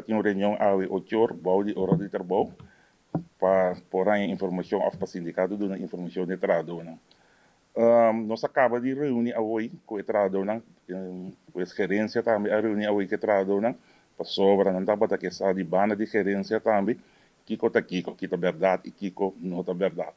Tin un reunion awe 8 or bou di ora di trabou pa por haña informashon òf pa sindikato duna informashon di e trahadónan. Nos a kaba di reuní awoy ku e trahadónan, pues gerensia tambe a reuní awoy ku e trahadónan pasobra nan tabata ke sa di banda di gerensia tambe kiko ta kiko, ki ta bèrdat i kiko no ta bèrdat.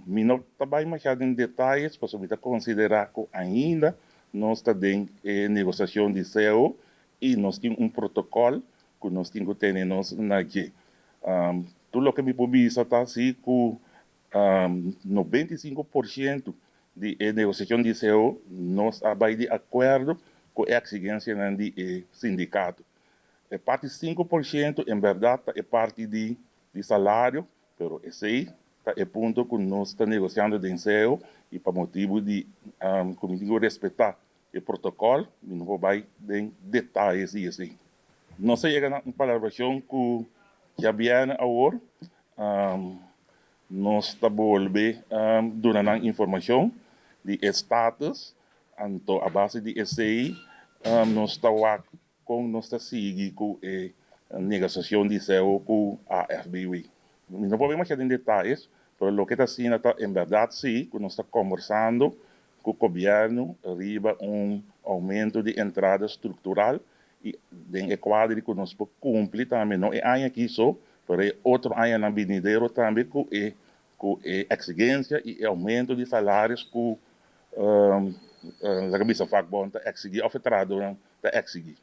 Mi no ta bai mashá den detayes pasobra mi ta konsiderá ku ainda nos ta den e negosiashon di cao i nos tin un protokòl ku nos tin ku tene nos na dje. Tur loke mi por bisa ta si ku 95% di e negosiashon di cao nos a bai di akuerdo ku e eksigensianan di e sindikato. E parti 5% en bèrdat ta e parti di salario, pero esei ta e punto ku nos ta negosiando den cao i pa motibu di ku mi tin ku respetá e protokòl, mi no por bai den detayes di esei. Nos a yega na un palabrashon ku djabièrnè awor nos ta bolbe duna nan informashon di e status, anto a base di esei nos ta wak kon nos ta sigui ku e negosiashon di cao ku AFBW. Mi no por bai masha den detayes, pero loke ta asina ta en bèrdat si ku nos ta kombersando ku gobièrnu riba un oumento di entrada struktural i den e kuadro di ku nos por kumpli tambe no e aña aki so, pero e otro añanan binidero tambe ku e eksigensia i e oumento di salarios ku laga bisa vakbond ta eksigí òf e trahadónan ta eksigí.